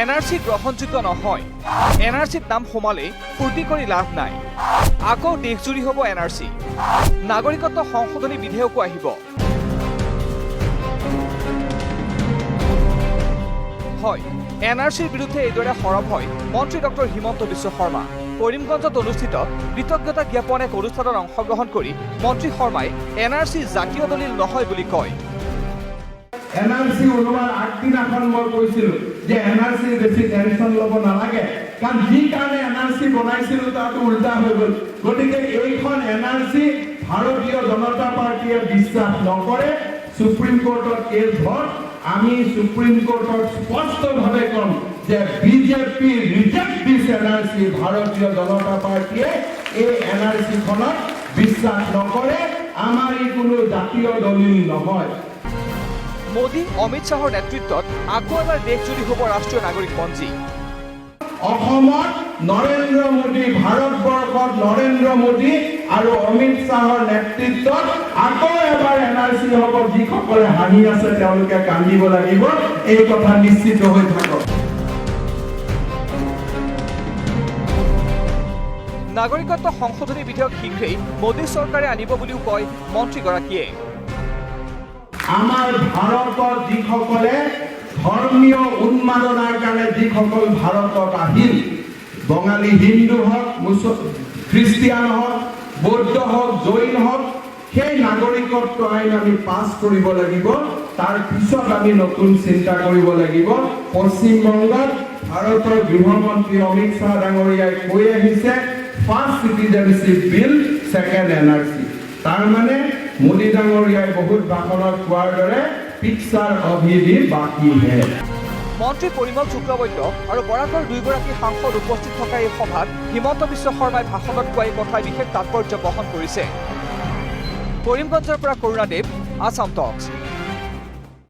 NRC গ্ৰহণযোগ্য নহয়। এনআৰচিত নাম সোমালেই ফূৰ্তি কৰি লাভ নাই। আকৌ দেশজুৰি হ'ব এনআৰচি। নাগৰিকত্ব সংশোধনী বিধেয়কো আহিব। হয়, এনআৰচিৰ বিৰুদ্ধে এইদৰে সৰব হয় মন্ত্ৰী ডক্টৰ হিমন্ত বিশ্ব শৰ্মা। কৰিমগঞ্জত অনুষ্ঠিত কৃতজ্ঞতা জ্ঞাপন এক অনুষ্ঠানত অংশগ্ৰহণ কৰি মন্ত্ৰী শৰ্মাই এনআৰচি জাতীয় দলিল নহয় বুলি কয়। এনআৰচি ওলোৱাৰ আগদিনাখন মই কৈছিলো যে এনআৰচিৰ বেছি টেনশ্যন ল'ব নালাগে, কাৰণ যি কাৰণে এনআৰচি বনাইছিলো তাতো উল্টা হৈ গ'ল। গতিকে এইখন এনআৰচি ভাৰতীয় জনতা পাৰ্টীয়ে বিশ্বাস নকৰে। সুপ্ৰিম কোৰ্টত কেছ হওক, আমি সুপ্ৰিম কোৰ্টত স্পষ্টভাৱে ক'ম যে BJP reject this NRC। ভাৰতীয় জনতা পাৰ্টীয়ে এই এনআৰচিখনক বিশ্বাস নকৰে। আমাৰ ই কোনো জাতীয় দলিল নহয়। মোদী, অমিত শ্বাহৰ নেতৃত্বত আকৌ এবাৰ দেশজুৰি হ'ব ৰাষ্ট্ৰীয় নাগৰিক পঞ্জী। অসমত নৰেন্দ্ৰ মোদী, ভাৰতবৰ্ষত নৰেন্দ্ৰ মোদী আৰু অমিত শ্বাহৰ নেতৃত্বত আকৌ এবাৰ এনআৰচি হ'ব। যিসকলে হাঁহি আছে, তেওঁলোকে কান্দিব লাগিব, এই কথা নিশ্চিত হৈ থাকক। নাগৰিকত্ব সংশোধনী বিধেয়ক শীঘ্ৰেই মোদী চৰকাৰে আনিব বুলিও কয় মন্ত্ৰীগৰাকীয়ে। আমাৰ ভাৰতত যিসকলে ধৰ্মীয় উন্মাদনাৰ কাৰণে যিসকল ভাৰতত আহিল, বঙালী হিন্দু হওক, খ্ৰীষ্টিয়ান হওক, বৌদ্ধ হওক, জৈন হওক, সেই নাগৰিকত্ব আইন আমি পাছ কৰিব লাগিব। তাৰ পিছত আমি নতুন চিন্তা কৰিব লাগিব। পশ্চিমবংগত ভাৰতৰ গৃহমন্ত্ৰী অমিত শ্বাহ ডাঙৰীয়াই কৈ আহিছে, first citizenship bill, second NRC। তাৰমানে মোদী ডাঙৰীয়াই বহুত ভাষণত কোৱাৰ দৰে পিকচাৰ अभी भी बाकी है। মন্ত্ৰী পৰিমল শুক্লবৈদ্য আৰু বৰাকৰ দুয়োগৰাকী সাংসদ উপস্থিত থকা এই সভাত হিমন্ত বিশ্ব শৰ্মাই ভাষণত কোৱা এই কথাই বিশেষ তাৎপৰ্য বহন কৰিছে। কৰিমগঞ্জৰ পৰা কৰুণাদেৱ, আছাম টক্স।